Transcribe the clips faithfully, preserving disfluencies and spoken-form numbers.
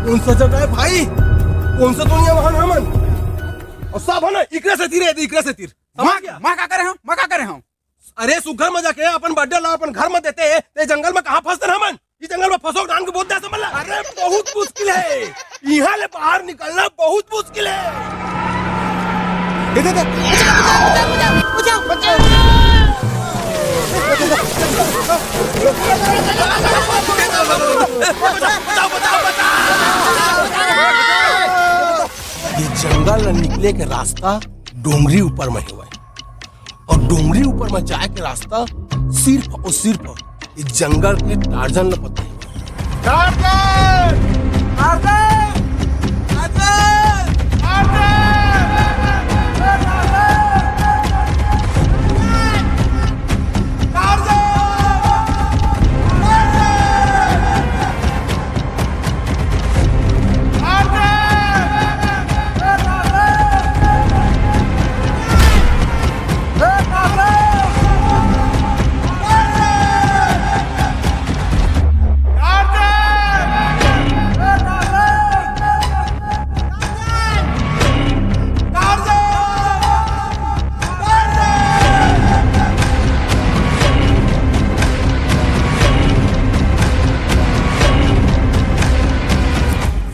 कौन सा जगह है भाई? कौन सा दुनिया महान हमन? और सब है ना, इकरे से तीर है, इकरे से तीर। समझ मैं, गया? मैं का करे हूँ? मैं का करे हूँ? अरे सुघर मजा के अपन बर्थडे ला अपन घर में देते, ते जंगल में कहाँ फंसते हमन? ये जंगल में फंसो नाम के बोलते हैं, समझ ला? अरे बहुत मुश्किल है, यहाँ ले बाहर निकलना बहुत मुश्किल है। दे, दे, दे। बचाओ, बचाओ, बचाओ, बचाओ, बचाओ। ये जंगल ले निकले के रास्ता डोंगरी ऊपर में हवय, और डोंगरी ऊपर में जाए के रास्ता सिर्फ और सिर्फ ये जंगल के टार्जन ल पता हवय। टार्जन! टार्जन! टार्जन!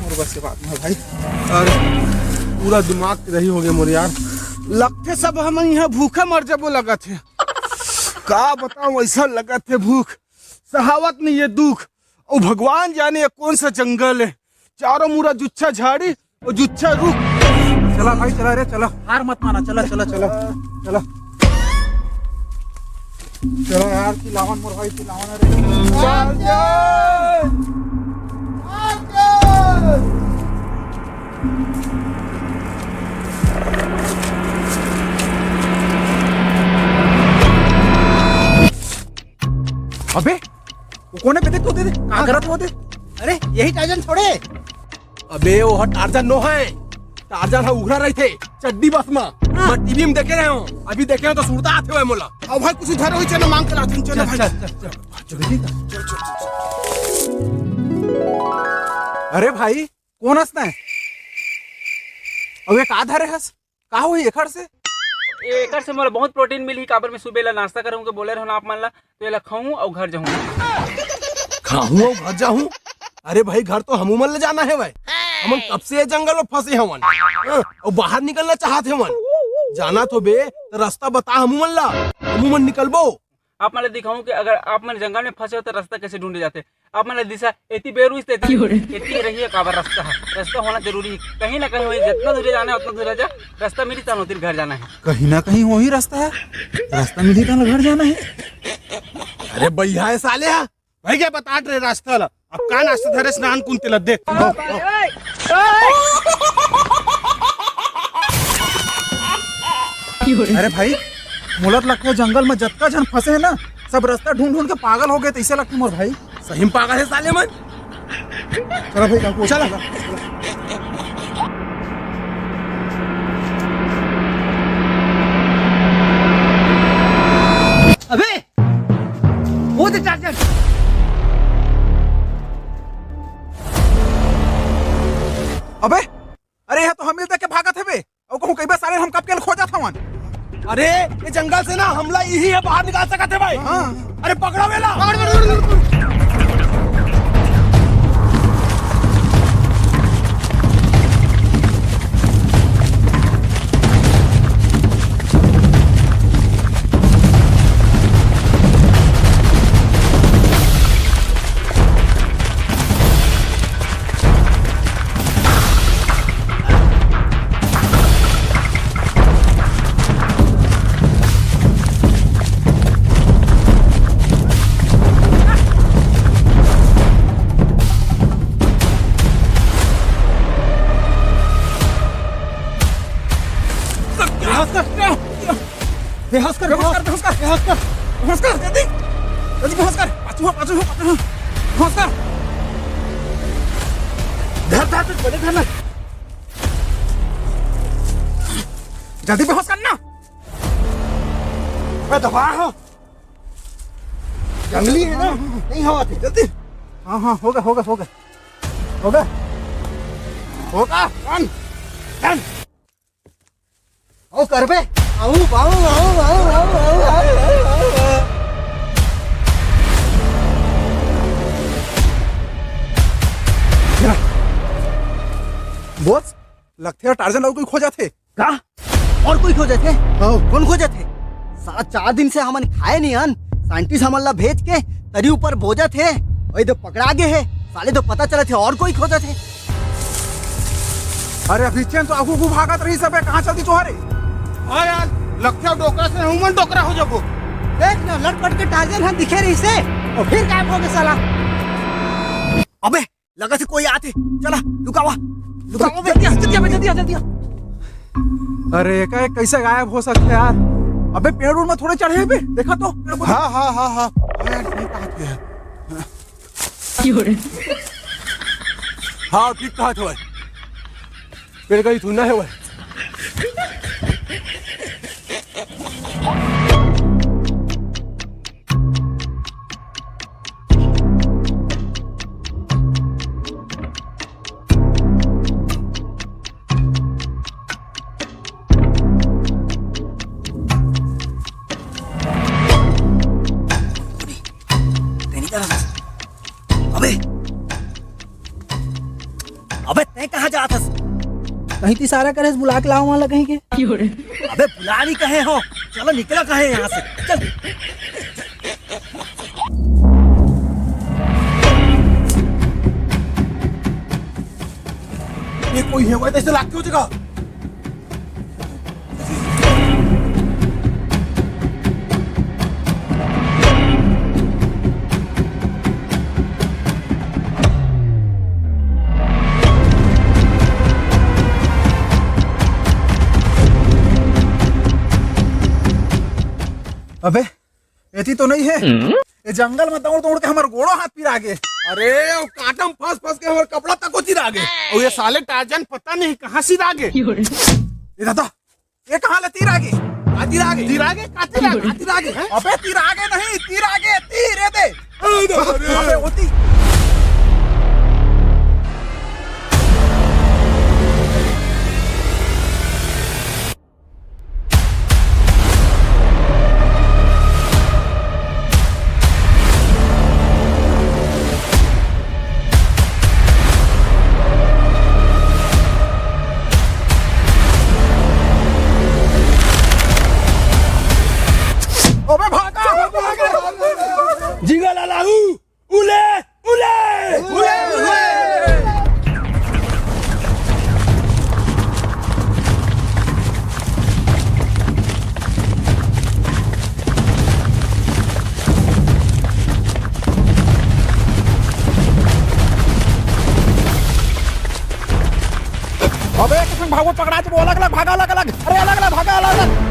मोर बस के बात ना भाई। अरे पूरा दिमाग के दही हो गया मोर यार। लगथे सब हमन यहाँ भूखे मर जबो लगत हे। का बताओ, ऐसा लगत हे भूख सहावत नहीं है दुख। और भगवान जाने ये कौन सा जंगल है, चारों मुरा जुच्छा झाड़ी और जुच्छा रुख। चला भाई, चला रे, चला, हार मत माना, चला, चला, चला, चला। चला यार, चिल्लावन मोर भाई, चिल्लावन रे। अबे, वो कोने पे देख, वो दे दे, का करत वो दे? अरे, यही टार्जन थोड़े। अबे, वो ह टार्जन नो है। टार्जन ह उघरा रहिथे, चड्डी बस मा। हाँ। मैं टीवी में देखे रहे हूँ, अभी देखे हूँ तो सुरता आथे हुए मोला। अब भाई, कुछ धरे हुई चना मांग के लाथन, चना चल, भाई। चल, चल, चल। चल, चल, चल, चल। अरे भाई, कौन हस तैं? अबे, का धरे हस? का होही एखर से? एकर से मोला बहुत प्रोटीन मिलही, काबर मैं सुबह ला नाश्ता करहूँ के बोले रहूँ ना आप मन ला, तो एला खाहूँ अउ घर जाहूँ। खाहूँ अउ घर जाहूँ? अरे भाई, घर तो हमू मन ले जाना हे भाई। हमन कब से ये जंगल में फंसे हवन, हाँ, अउ बाहर निकलना चाहत हवन। जाना तो बे, तो रास्ता बता हमू मन ला, हमू मन निकलबो। आप मन ला दिखाऊं कि अगर आप मन जंगल में फंसे हो, तो रास्ता कैसे ढूंढे जाथे। आप मन ला दिशा एती बेरुइस ते एती, एती रहिए काबर रास्ता है। रास्ता होना जरूरी है। कहीं ना कहीं वही जितना दूर जाना है, उतना दूर जा। रास्ता मिली तहन ओतिर घर जाना है। कहीं ना कहीं वही रास्ता है। रास्ता मिली तहन घर जाना है। अरे भैया, ये साले हा। भाई क्या बतात रहे रास्ता ला? अब का नाश्ता धरे स्नान कुन तेला देख। अरे भाई, मोला तो लगथे जंगल में जतका झन फंसे हे ना, सब रास्ता ढूंढ ढूंढ के पागल हो गए, तैसे लगथे मोर भाई। सही में पागल हे साले मन। चला भाई, काकू, चला। चला। अबे, वो दे टार्जन। अबे, अरे, ये तो हम ही देख के भागत हवे। अउ कहूँ कई बार साले हम कब के खोजत हवन। अरे, ये जंगल से ना हमला यही है बाहर निकाल सकत है भाई। हाँ। अरे, पकड़ो वेला। पकड़, पकड़, पकड़, पकड़। बेहोश कर, बेहोश कर, बेहोश कर, बेहोश कर, बेहोश कर, जल्दी, जल्दी बेहोश कर, पाछू हो, पाछू हो, पाछू हो, बेहोश कर। धर, धर, धर, बड़े धर ना। जल्दी बेहोश करना। मैं दबा हूँ। जंगली है ना, नहीं हवा थी, जल्दी। हाँ, हाँ, होगा, होगा, होगा। होगा? होगा। Done, done. आओ करबे। आओ, आओ, आओ। बॉस, लगथे टार्जन अउ कोई खो जाथे। का? और कोई खो जाथे? हाँ। कौन खो जाथे? साला चार दिन से हमन खाए नहीं हन, साइंटिस्ट हमन ला भेज के तरी ऊपर बोजत हे, वही तो पकड़ा गे हे। साले तो पता चलत हे और कोई खो जाथे। अरे अभी चेन तो आगू आगू भागत रही सबे, कहाँ चलती तुहरे? हाँ यार, लगथे डोकरा से हमन डोकरा हो जाबो। देख ना, लटपट के टार्जन ह दिखे रहिसे, अउ फिर गायब हो गे साला। अबे, लगथे कोई आथे। चला, लुकावा, लुकावा बे। जल्दी आ, जल्दी आ बे, जल्दी आ, जल्दी आ। अरे, एकाएक कैसे गायब हो सकथे यार? अबे, पेड़ उड़ में थोड़े चढ़े हे बे, देखा तो। हाँ, हाँ, हाँ, हाँ। हाँ यार, ठीक कहत हे। हाँ, ठीक कहत हे भाई। पेड़ का ही थूना है भाई। अबे, अबे, तैं कहाँ जात हस? कहीं तो इशारा करे हस, बुला के लाओ वहाँ ला कहीं के। अबे, बुला नहीं कहे हो, चलो निकलो कहे यहाँ से, चल। ये कोई हेवय तइसे लागथे ओ जगह। अबे, एती तो नहीं है। हम्म? ये जंगल में दौड़ दौड़ के हमार गोड़ो हाथ पिरा गे। अरे, वो कांटा में फंस फंस के हमार कपड़ा तको चिरा गे। और ये साले टार्जन पता नहीं कहाँ सिरा गे। ये दादा, ये कहाँ ले तीर आगे? का तीर आगे? तीर आगे? का तीर आगे? का तीर आगे? हैं? अबे तीर आगे नहीं, तीर आगे, तीर, ये दे। अरे, अबे, अरे। होती। अबे भागा, भागा, भागा। जिंगा लाला हूँ। उले, उले, उले, उले। अबे, एक संग भागवत पकड़ा, वो अलग अलग भागा, अलग अलग। अरे, अलग अलग भागा, अलग अलग।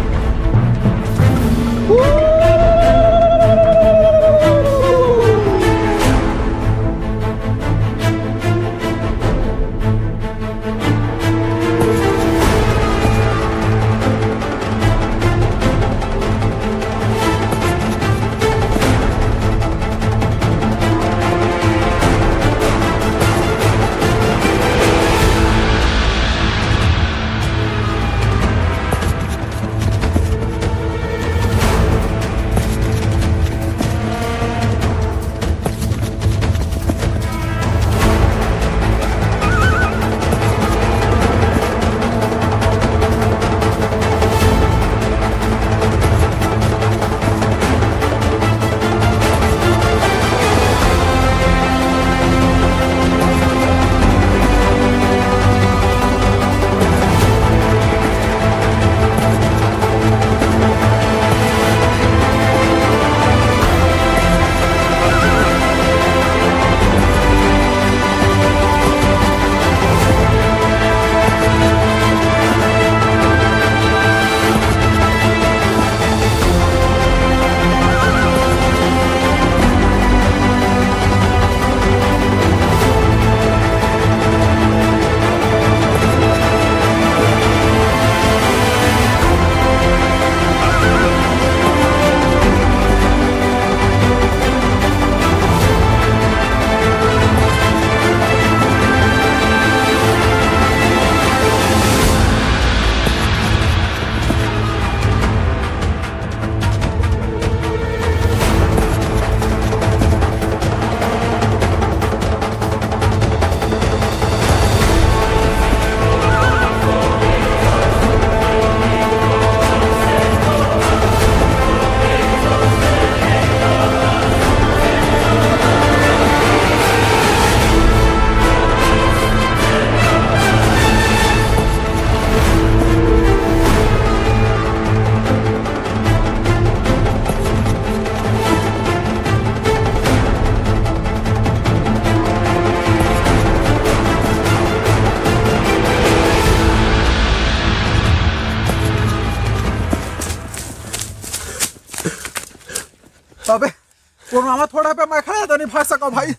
कोरोना में थोड़ा पे मैं खड़ा तो नहीं फंस सका भाई।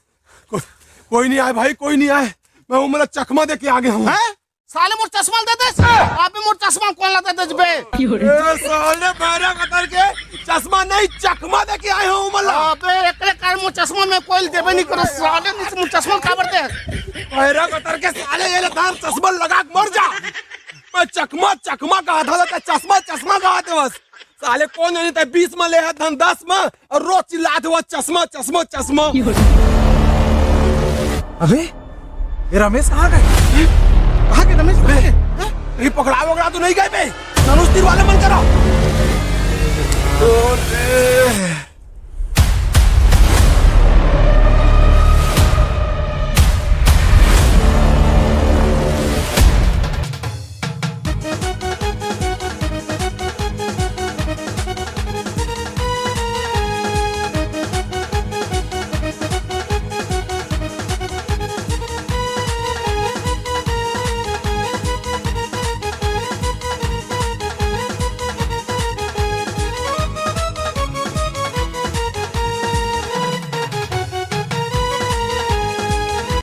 को, कोई नहीं आए भाई, कोई नहीं आए। मैं वो मतलब चकमा दे के आ गया हूँ। हैं? साले मोर चश्मा दे दे। अबे मोर चश्मा कौन ला दे दे बे? ए, साले भैरा कतर के चश्मा नहीं, चकमा दे के आए हूँ मतलब। अबे एकरे कारण मोर चश्मा में कोई देबे नहीं करो साले, नहीं तो मोर चश्मा काबर दे? भैरा कतर के साले ये ले धान चश्मा लगा के मर जा। मैं चकमा चकमा कहा था, तो चश्मा चश्मा कहा थे बस। साले कोन जनी ते बीस में ले हस धान दस में, अउ रोज चिल्लात हवस चश्मा चश्मा चश्मा। अबे ये रमेश कहाँ गए? कहाँ गए रमेश? अबे, कहीं पकड़ा वकड़ा तो नहीं गए बे? धनुष तीर वाले मन करा। अरे।